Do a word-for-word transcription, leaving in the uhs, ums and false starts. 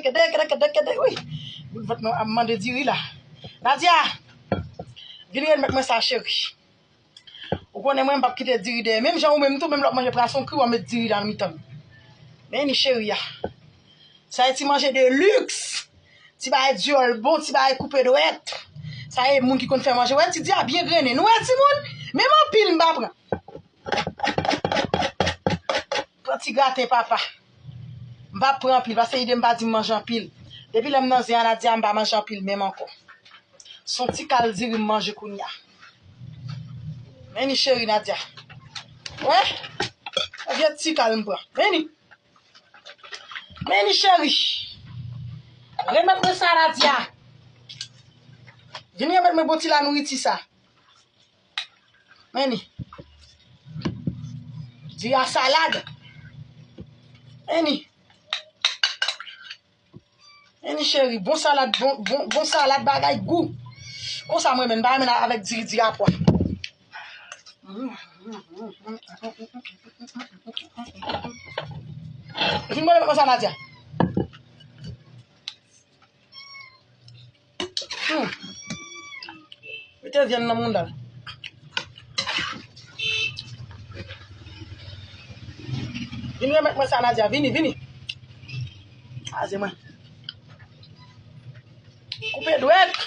Kede, kede, kede, kede, wi. Bout vant mwen ap mande diri la. Nadia, vin remèt mwen sa, cheri. Ou konnen mwen, m p ap kite diri dèyè. Menm jan ou menm tou, menm lè w ap manje prason kri, w ap met diri nan mitan l. Men ni cheri a. Sa e ti manje de luxe. Ti bagay dyòl bon, ti bagay koupe dwèt. Sa e moun ki konn fè manje. Wè ti di a byen grennen. Nou wè timoun? Menm anpil m pa pran. Pran ti graten papa. M pa pran anpil, paske ide m pa di m manje anpil. Depi lè m nan zen a Nadia, m pa manje anpil menm ankò. Se yon ti kal diri m manje kounye a. Men ni cheri Nadia. Wè? Yon vye ti kal m pran. Men ni. Men ni cheri. Remèt mwen sa Nadia. Vin remèt mwen bon ti la nouriti sa. Men ni. Di a salad. Men ni. Men ni cheri, bon salad, bon, bon, bon salad, bagay gou. Konsa mwen menm, m pa renmen avèk diri, diri a pwa. Vin mwen konsa Nadia. Hmm. Mete vyann nan mouda. Vini remèt mwen sa Nadia, vini, vini. Aze mwen. Koupe dwèt.